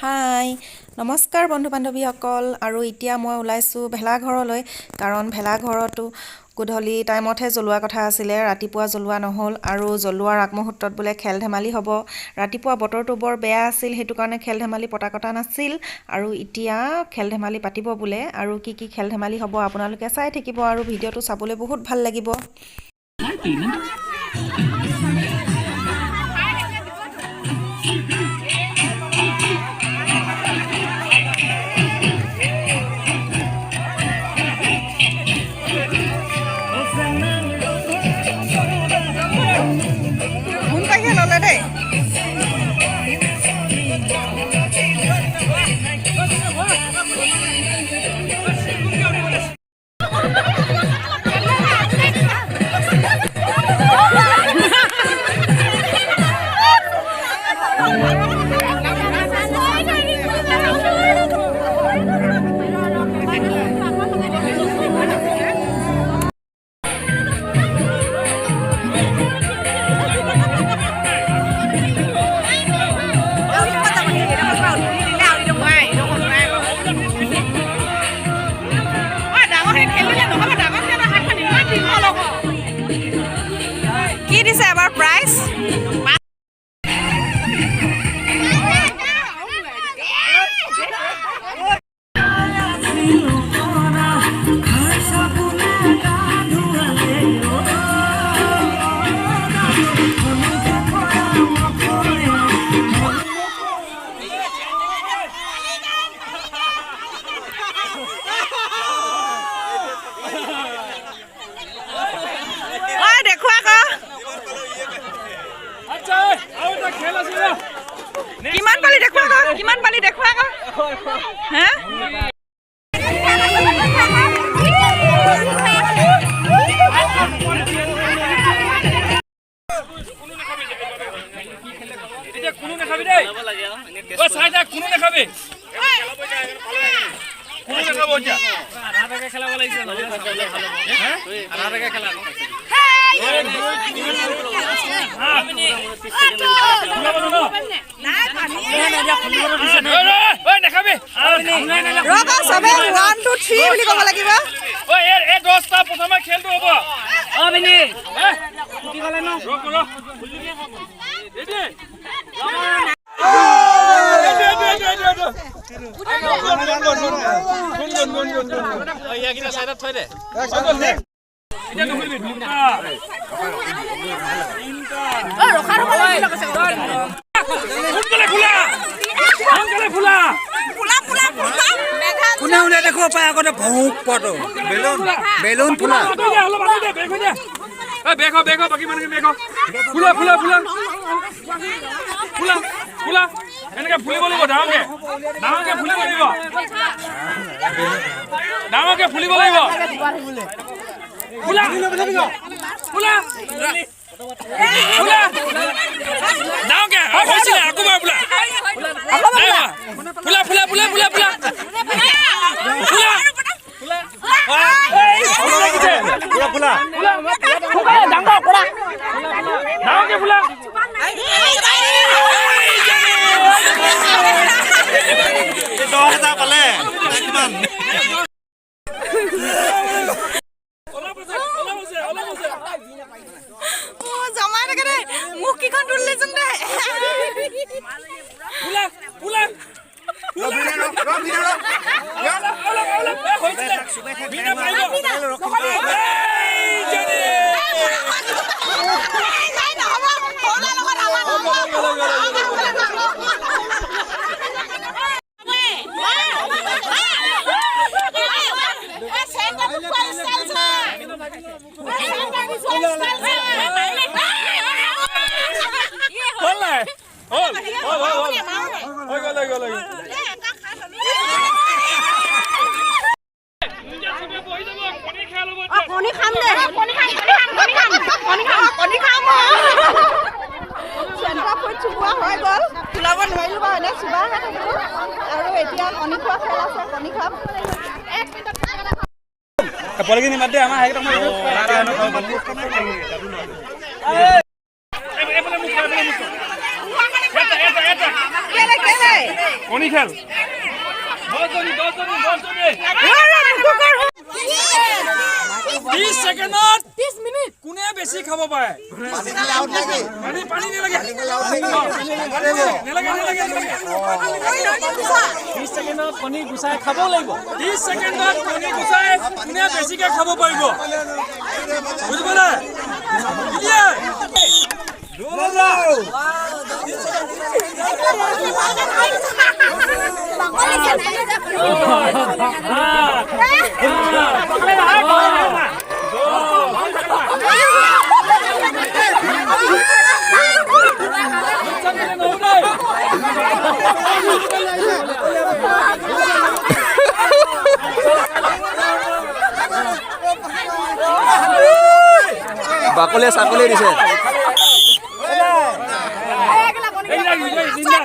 হাই, নমস্কাৰ বন্ধু বান্ধৱীসকল। আৰু এতিয়া মই ওলাইছোঁ ভেলাঘৰলৈ, কাৰণ ভেলাঘৰতো গধূলি টাইমতহে জ্বলোৱা কথা আছিলে, ৰাতিপুৱা জ্বলোৱা নহ'ল। আৰু জ্বলোৱাৰ আগমুহূৰ্তত বোলে খেল ধেমালি হ'ব। ৰাতিপুৱা বতৰটো বৰ বেয়া আছিল, সেইটো কাৰণে খেল ধেমালি পতা কথা নাছিল। আৰু এতিয়া খেল ধেমালি পাতিব বোলে, আৰু কি কি খেল ধেমালি হ'ব আপোনালোকে চাই থাকিব আৰু ভিডিঅ'টো চাবলৈ বহুত ভাল লাগিব। Payment. সোনকালে ল'লে দেই। কি দিছে এবাৰ প্ৰাইজ? ঐ, দেখুৱা আকৌ। আচ্ছা, আৰু এটা খেল আছিল। কিমান পালি দেখুৱা আকৌ, কিমান পালি দেখুৱা আকৌ। হা, এতিয়া কোনো নাখাবি দেই। ঐ, চাই থাক, কোনো নাখাবি, কোনো নাখাব এতিয়া। হে? এক, দুই, তিনি, সাত। খোলা বন্ধ ন? ঐ, ঐ, ঐ, নাখাবি। ৰ'ব, চবে ওৱান টু থ্ৰী বুলি ক'ব লাগিব। ঐ, এই 10টা প্ৰথমে খেলটো হ'ব। হে? ৰ, ৰ। ৰেডি? এইটো, এইটো, এইটো, এইটো, এইটো। কোন, কোন, কোন, কোন, কোন? এতিয়া নুখুলিবি। দুটা, তিনটা। সোনকালে খোলা, সোনকালে খোলা। কোনে উলিয়াই দেখুৱাব পাৰে আগতে ভৌক পোৱাটো? বেলুন, বেলুন ফুলা। আঁতৰি দে, অলপ আঁতৰি দে, বেক হৈ দে। ঐ, বেক হ, বেক হ, বাকী মানুহখিনি বেক হ। খোলা, খোলা, খোলা, খোলা, খোলা। এনেকে ফুলিব লাগিব, ডাঙৰকে, ডাঙৰকে ফুলিব লাগিব, ডাঙৰকে ফুলিব লাগিব। খোলা, খোলা, খোলা, ডাঙৰকে। অ, হৈছিলে, আকৌ এবাৰ ফুলা। নাই হোৱা। ফুলা, ফুলা, ফুলা, ফুলা, ফুলা, ফুলা। এই, ভুল লাগিছে। ফুলা, ফুলা। ফুলা, ডাঙৰকে ফুলা। এই, জানে। 10,000 পালে কিমান? অলপ আছে, অলপ আছে, অলপ আছে। জমাই থাকে দেই। মুখ কেইখন তুলিলেচোন দে। ফুলা, ফুলা, অলপ, অলপ, অলপ। এ, হৈছিলে। বিনা পাৰিব। এই, জানে। হ'ল নাই? হ'ল, হ'ল, হ'ল, হ'ল। হৈ গ'ল, হৈ গ'ল, হৈ গ'ল। এতিয়া চবে বহি যাব, কণী খেল হ'ব এতিয়া। কণী খাম দে, কণী খাম, কণী খাম, কণী খাম, কণী খাম, কণী খাম। চেণ্টাৰ ফুড চুবোৱা হৈ গ'ল, ওলাব নোৱাৰিলোঁ বাৰু, এনেই চুবাহে থাকিলোঁ। আৰু এতিয়া কণী খোৱা খেল আছে, কণী খাম। পোৱালিখিনি মাত দে আমাৰ। এইফালে মুখ কৰ, এইফালে মুখ কৰ। এটা, এটা, এটা। কেলে কেলে? কণী খেল। 10 জনী, 10 জনী, 10 জনী। 30 ছেকেণ্ডত কোনে বেছি খাব পাৰে। পানী, পানী নালাগে, নালাগে, নালাগে, নালাগে। 30 ছেকেণ্ডত কণী গুচাই খাব লাগিব। 30 ছেকেণ্ডত কণী গুচাই কোনে বেছিকে খাব পাৰিব, বুজি পালে? ক্লিয়াৰ? বাকলিয়ে চাকলিয়ে দিছে। এইকেইটা তিনিটা।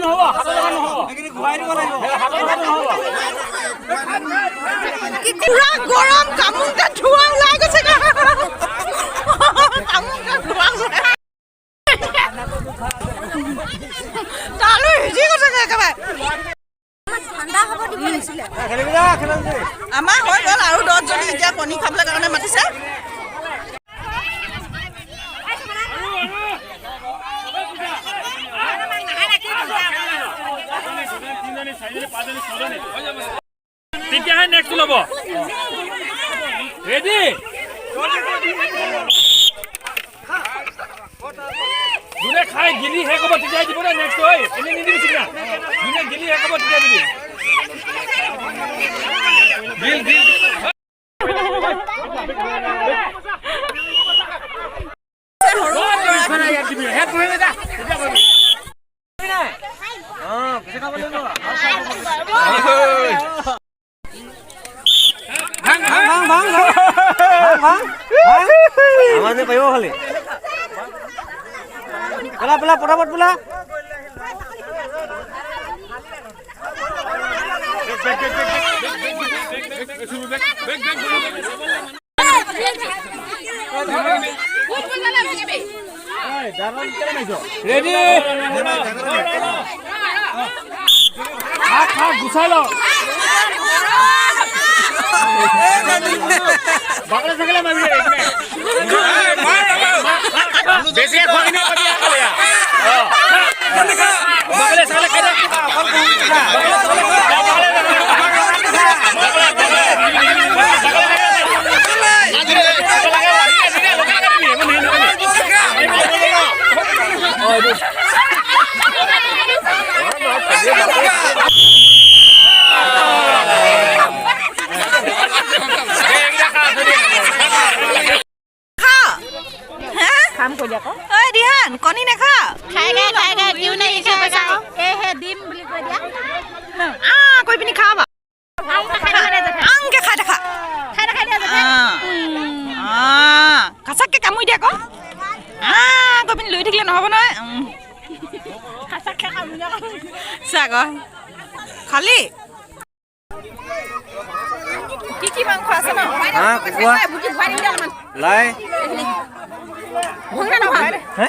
নহ'ব, হাতত নহ'ব, হাতত নহ'ব। পুৰা গৰম, কামোৰটা ধোঁৱা ওলাই গৈছে, কামোৰটা ধোঁৱা ওলাই তালৈ সিজি গৈছে একেবাৰে। আমাৰ হৈ গ'ল আৰু 10 জনী এতিয়া কণী খাবলৈ কাৰণে মাতিছে। তেতিয়াহে নেক্সট ল'ব। ৰেডি? যোনে খাই গিলি শেষ হ'ব, তেতিয়াই দিব দেই নেক্সট। ঐ, এনেই নিদিবি চিগনা। যোনে গিলি শেষ হ'ব, তেতিয়া দিবি। গিল, গিল। ভাং ভাং ভাং ভাং, আমাৰ পাৰিব খালি। পেলা, পেলা, পটাপট পেলা। ৰেডি? খা, খা, গুচাই ল। বাকলে চাকলে মাৰিবি। বেছিকে খোৱা কিনে পাবি। বাকলে চাকলে খাই দে। বাকলে চাকলে খা। খা হে, খাম কৰি আকৌ। ঐ দিহান, কণী নেখা? খাই খাই খাই খাই দিওঁ নে ইছে পইচা এহে দিম বুলি কৈ দিয়া। আ কৈ পিনি খাবা। আংকে খাই দেখা। খাই দেখাই দিয়া জেঠাই। খাচাককে কামুৰি দিয়া আকৌ। আ কৈ পিনি লৈ থাকিলে নহ'ব নহয়। খাচাককে কামুৰি দিয়া। চা আকৌ, খালি কি কি মাংস আছে ন? হাঁহ, কুকুৰা, লাই। হে?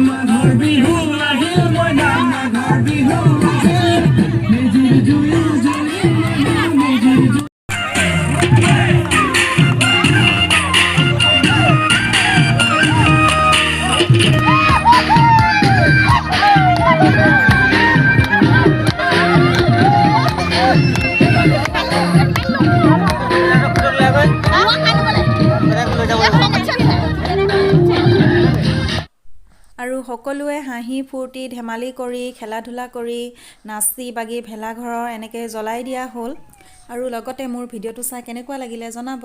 মাঘৰ বিহু আহিল মইনা, মাঘৰ বিহু আহিল, মেজিৰ জুই জ্বলিল মইনা, মেজিৰ জুই। আৰু সকলোৱে হাঁহি ফূৰ্তি ধেমালি কৰি, খেলা ধূলা কৰি, নাচি বাগি ভেলাঘৰৰ এনেকৈ জ্বলাই দিয়া হ'ল। আৰু লগতে মোৰ ভিডিঅ'টো চাই কেনেকুৱা লাগিলে জনাব।